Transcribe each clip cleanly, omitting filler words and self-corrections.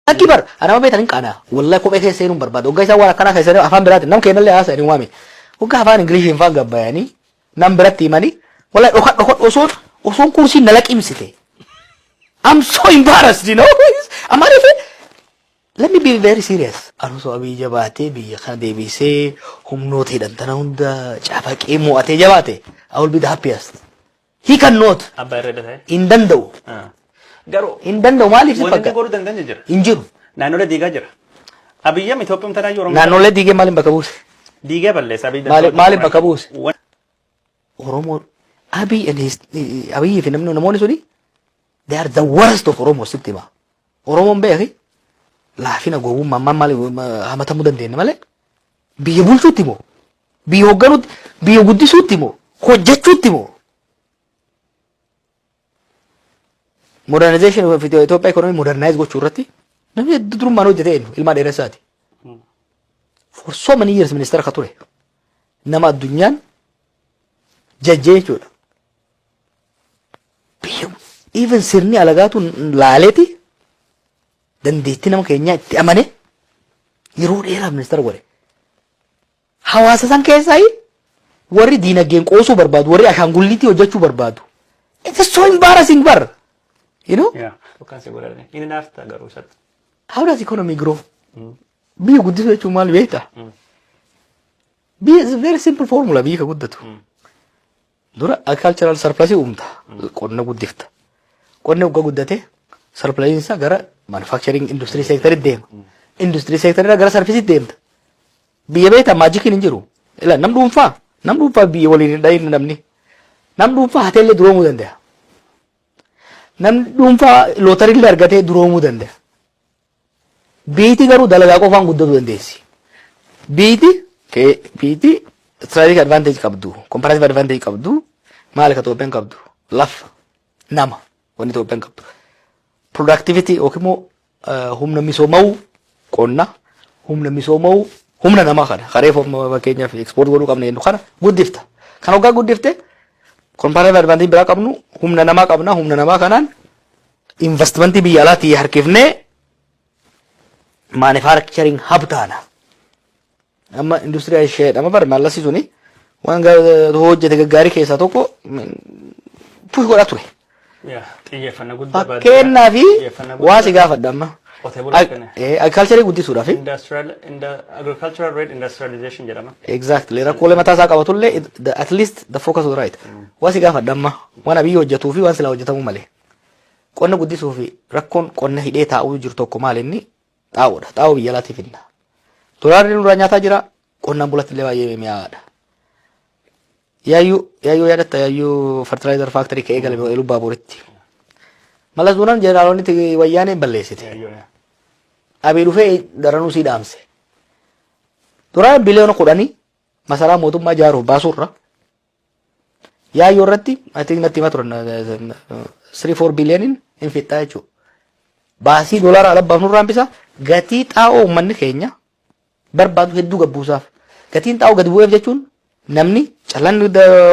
Lakki bar anama beektan hin qaanaa. Wallahi kophee keessa seenuun barbaada. Hoggaa isaan waan akkanaa keessa afaan biraatiin nam kennallee haasa'anii waame. Hoggaa afaan Ingiliishiin faan gabbayanii nam biratti himanii wallahi dhokadh dhokadh osoon kursiin na laqimsite. I'm so embarrassed. Amaariif, let me be very serious. Ani osoo Abiy jabaatee biyya kana deebisee humnoota hidhan tana hunda cafaqee mo'atee jabaate, I will be the happiest. He cannot. Abbaa irra ta'e. Hin danda'u. Garuu Hin danda'u, maaliif si wanti inni fakkaata? godhuu danda'an jira. Hin jiru. Naannolee diigaa jira. Abiyyam Itoophiyaan tanaayyuu Oromoo Naannolee diigee maaliin bakka buuse? Diigee balleessa Abiy. Maaliif bakka buuse? Oromoo Abiy and his Abiyyii fi namni namoonni suni, they are the worst of Oromoo sitti hima. Oromoon beeki laafina gowwummaa ammaan maaliif hamatamuu dandeenya malee biyya bulchuutti moo, biyya hoogganuutti, biyya guddisuutti moo, hojjechuutti moo, modernization of Ethiopia economy modernize gochuu irratti namni durummaan hojjete eenyu? Ilmaa Dheeressaati. For so many years ministeera ka ture nama addunyaan jajjee jechuudha. Biyya even sirni alagaatu laaleeti dandeettii nama keenyaa itti amane yeroo dheeraaf ministeera godhe. Hawaasa san keessaa warri diinagdeen qoosuu barbaadu, warri ashaangulliitii hojjechuu barbaadu. It is so embarrassing bar. You know? Yaa, yookaan si godhanii. Inni naafta garuu isatti. How does economy grow? Biyya guddisuu jechuun maal beektaa? Biyya is a very simple formula biyya ka guddatu. Dura agricultural surplus uumta. Qonna guddifta. Qonni waggaa guddate surplus isaa gara manufacturing industry sector deema. Industry sector irraa gara service deemta. Biyya beektaa magiciin hin jiru. Ila nam dhuunfaa biyya waliin hin dhahin namni. Nam dhuunfaa hateellee duroomuu danda'a. Namni dhuunfaa lootarillee argatee duroomuu danda'a. Biiti garuu dalagaa qofaan guddatu dandeessi. Biiti strategic advantage qabdu, comparative advantage qabdu, maali ka Itoophiyaan qabdu? Lafa, nama, wanni Itoophiyaan qabdu. Productivity yookiin immoo humna misoomawuu qonna, humna misoomawuu humna namaa kana, karee fakkeenyaaf export godhuu qabna jennu kana guddifta. Kan hoggaa guddifte comparative advantage biraa qabnu humna namaa qabna, humna namaa kanaan investmentii biyya alaatii harkifnee manufacturing hub taana. Amma industirii ishee amma bar mallasi suni waan hojjete gaggaarii keessaa tokko push godhaa ture. Yaa, xiyyeeffannaa guddaa Fakkeenyaa fi xiyyeeffannaa guddaa waa si gaafadha amma. Qotee bulaa kenna. Agriculture guddisuudhaaf. Agricultural rate industrialization jedhama. Exactly. Rakkoolee mataa isaa qabatullee at least the focus was right. Waa si gaafadha amma waan Abiyyi hojjetuu fi waan silaa hojjetamuu malee. Qonna guddisuu fi rakkoon qonna hidhee taa'uu jiru tokko maal inni? Xaa'oodha. Xaa'oo biyya alaatiif finna. Dolaarri nurraa nyaataa jira. Qonnaan bulatti illee baay'ee mi'aawaadha. Yaayyuu yaadatta, Yaayyuu fertilizer factory ka'ee galme Iluu Baaburitti. Malas duunaan jeneraalonni wayyaanee balleessite. Abiy dhufee daranuu sii dhaamse. Duraan biliyoona 10 masaraa mootummaa ijaaruuf baasuurra Yaayyoo irratti, I think natti himaa turan, 3-4 biliyooniin hin fixxaa jechuudha. Baasii doolaara ala baafnurraa hambisa, gatii xaa'oo uummanni keenya barbaadu hedduu gabbuusaaf. Gatiin xaa'oo gadi bu'eef jechuun namni callaan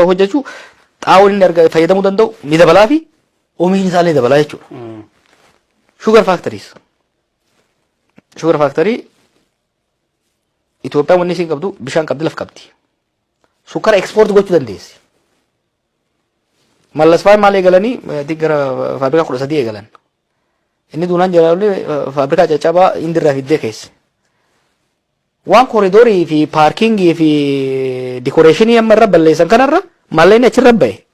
hojjechuu xaa'oon inni arga fayyadamuu danda'u ni dabalaa fi oomishni isaallee dabalaa jechuudha. Sugar factories. Sugar factory Itoophiyaan wanni isiin qabdu bishaan qabdi, laf qabdi. Sukkara export gochuu dandeessi. Mallas fa'aa maal eegalanii gara faabrikaa 13 eegalan. Inni duunaan jalaalli faabrikaa caccabaa Indirraa fiddee keesse. Waan corridorii fi parkingii fi decorationii amma irra balleessan kanarra maallaqni achirra bahe.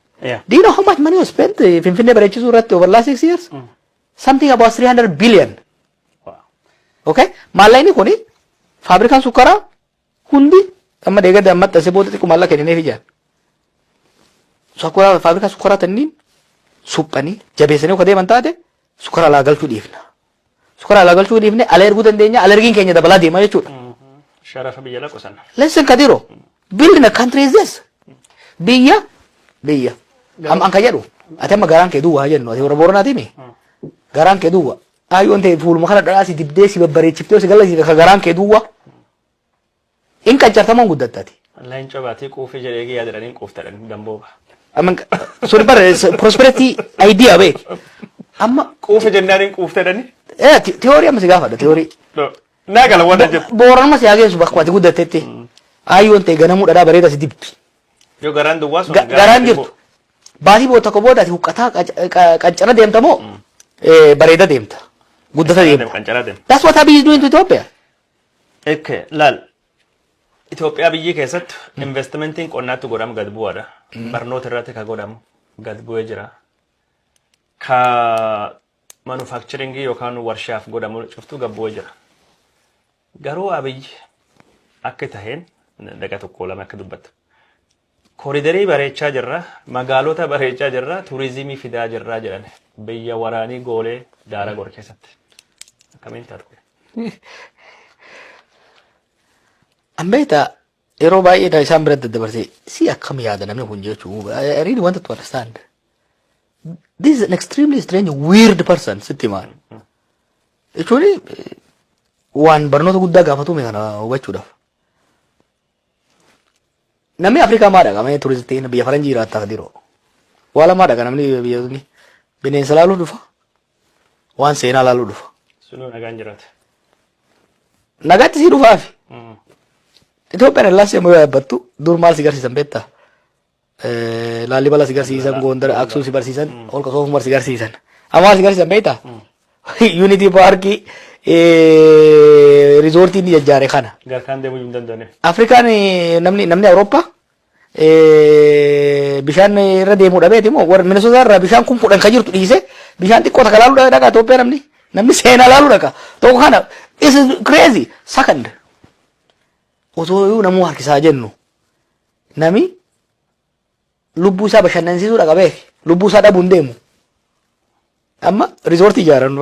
Do you know how much money was spent Finfinnee bareechisuu irratti over last 6 years? Something about 300 billion. Okay? Maallaqni kuni faabrikaan sukkaraa hundi amma deeggarde amma maxxansee booda xiqqoo maallaqa kennineef ijaan. Sukkaraa faabrikaa sukkaraa tanniin suphanii jabeessanii akka deeman taate sukkara alaa galchuu dhiifna. Sukkara alaa galchuu dhiifne ala erguu dandeenya, ala ergiin keenya dabalaa deema jechuudha. Sharafa biyya laqu sana. Listen, Kadiro, building a country is this. Biyya biyya. Amma an ka jedhu ati amma garaan kee duwwaa jennu, ati warra Booranaati mi? Garaan kee duwwa. Ayyoon ta'e fuuluma kana dhadhaa si dibdee si babbareechiftee si gallasiifte ka garaan kee duwwa. In qancartamoon guddattati. Leencoo baatii quufii jedhee giyyaa jedhanii quuftadhan dambooba. Amma suni bara prosperity idea beek. Amma Quufe jennaan hin quuftadhani. Theory amma si gaafadha, theory. Naa gala waan jettu. Booranuma si haa geessu bakka ati guddattetti. Aayyoon ta'e ganamuu dhadhaa bareeda si dibdi. Yoo garaan duwwaa sun Garaan jirtu. Baatii booda tokko booda ati huqqataa qancara deemta moo bareeda deemta? Guddata deemta. Qancaraa deema. That's what Abiy is doing to Ethiopia. Okay, laal. Itoophiyaa biyyi keessatti investmentiin qonnaatti godhamu gad bu'aadha. Barnoota irratti ka godhamu gad bu'ee jira. Ka manufacturingii yookaan warshaaf godhamu cuftuu gad bu'ee jira. Garuu Abiyyi akka taheen daqa tokko lama akka dubbattu. Corridorii bareechaa jirra, magaalota bareechaa jirra, turizimii fidaa jirra jedhan biyya waraanii goolee daara gor keessatti. Akkamiin taatu? Ambeeta yeroo baay'ee isaan biratti daddabarsee si akkam yaada namni kun jechuu, I really wanted to understand. This is an extremely strange, weird person sitti himaan. Jechuun waan barnoota guddaa gaafatume kana hubachuudhaaf. Namni Afrikaa maa dhaqa mee turistiin biyya faranjii jiraata diroo. Waa lamaa dhaqa namni biyya bineensa laaluu dhufa. Waan seenaa laaluu dhufa. Sunuu nagaan jiraata. Nagaatti sii dhufaafi. Itoophiyaan Airlines yommuu yaabbattu dur maal si garsiisan beektaa? Laallibalaa si garsiisan, Gondar, Aksum si barsiisan, Holqa Soofumar si garsiisan. Amma maal si garsiisan beektaa? Unity Parkii, resortii inni jajjaare kana. Garkaan deemuu hin danda'ani. Afrikaan namni Awurooppaa bishaan irra deemuu dhabeeti moo warra Minnesota irraa bishaan kun 10 kan jirtu dhiise bishaan xiqqoo takka laaluu dhaqa Itoophiyaa, namni seenaa laaluu dhaqa. Tokko kana, this is crazy. Second, otoo namuu harkisaa jennu nami lubbuu isaa bashannansiisuu dhaqa beek, lubbuu isaa dhabuu hin deemu. Amma resortii ijaaran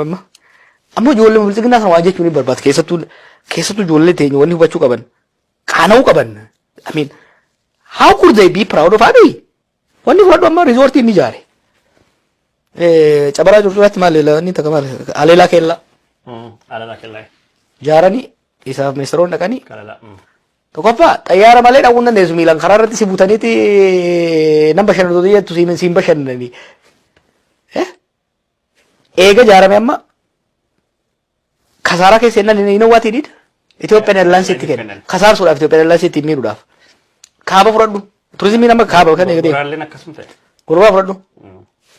amma ijoollee bilxiginnaa sana waan jechuun hin barbaadu, keessattuu ijoollee teenya wanni hubachuu qaban, qaana'uu qaban. I mean, how could they be proud of Abiy? Wanni fudhadhu, amma resortii inni ijaare. Cabaraa Curcuraatti maal inni takka maal Aleelaa Keellaa Alala kellaa. ijaaranii isaaf ministeeronni dhaqanii Kalala. Tokkoffaa, xayyaara malee dhaquu hin dandeessu, miilaan karaa irratti si butaniiti nan bashannantoota jettu siin bashannananii. Eega ijaarame amma kasaaraa keessa hin you know what he did? Ethiopian Airlines itti kenna. Kasaarsuudhaaf, Ethiopian Airlines itti miidhuudhaaf. Kaaba fudhadhu. Turizimiin amma kaaba kan eega deemu. Gurguraalleen akkasuma ta'e. Gurguraa fudhadhu.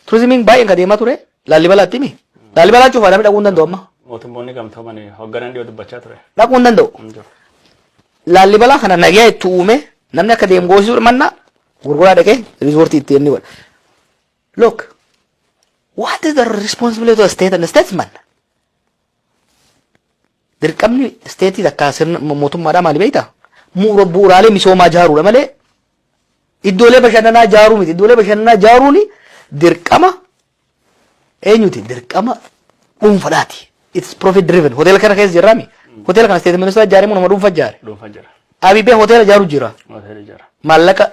Turizimiin baay'een kan deemaa ture Laallibalaatti mi? Laalibalaa cufaa, namni dhaquu hin danda'u amma. Mootummoonni gamtooman hoogganan dhiyoo dubbachaa ture. Dhaquu hin danda'u. Hin jiru. Laallibalaa kana nagaa itti uume, namni akka deemu goosisuu mannaa gurguraa dhaqee resortii itti inni godha. Look, what is the responsibility of the state and the statesman? Dirqamni stateii takka sirna mootummaadhaa maali beektaa? Bu'uuraalee misoomaa ijaaruudha malee iddoolee bashannanaa ijaaruu miti. Iddoolee bashannanaa ijaaruun dirqama eenyuti? Dirqama dhuunfadhaati. It's profit driven. Hoteela kana keessa jirraami. Hoteela kana state minister ijaaree moo nama dhuunfa ijaare? Dhuunfaa jira. Abiybee hoteela ijaaru jira. Hoteela jira. Maallaqa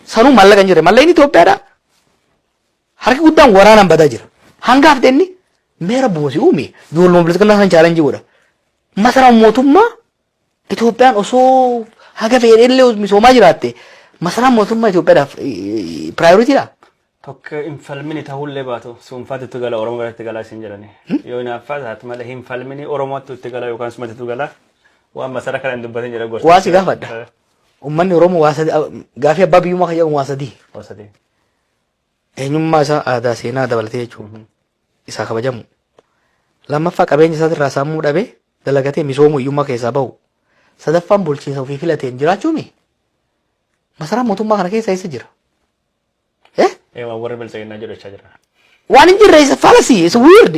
sanuu maallaqa hin jirre. Maallaqni Itoophiyaadha. Harki guddaan waraanaan badaa jira. Hanga hafte inni mee rabbuma si uume ijoolluma bilxiginnaa san challenge godha. Masaraan mootummaa Itoophiyaan osoo haga fedhe misoomaa jiraatte, masaraan mootummaa Itoophiyaadhaaf prioritydha. Tokko hin falmini ta'ullee baatu suunfaatti itti gala, Oromoo biratti galaa isin jedhani. Yoo hinaaffaa taate malee hin falmini, Oromootti itti gala yookaan sumatti itti gala, waan masara kana hin dubbatin jedha gorsa. Waa si gaafadha. Uummanni Oromoo waa sadi gaafii abbaa biyyummaa kan jedhamu waa sadii. Waa sadii. Eenyummaa isaa, aadaa, seenaa dabalatee jechuudha. Isaa kabajamu. Lammaffaa, qabeenya isaatirraa saamuu dhabee dalagatee misoomuu, hiyyummaa keessaa bahu. Sadaffaan, bulchiinsa ofii filateen jiraachuumi. Masaraan mootummaa kana keessa eessa jira? Eh? Ee, waan warri bilxiginnaa jedhu jechaa jira. Waan hin jirre, is a fallacy, it's weird.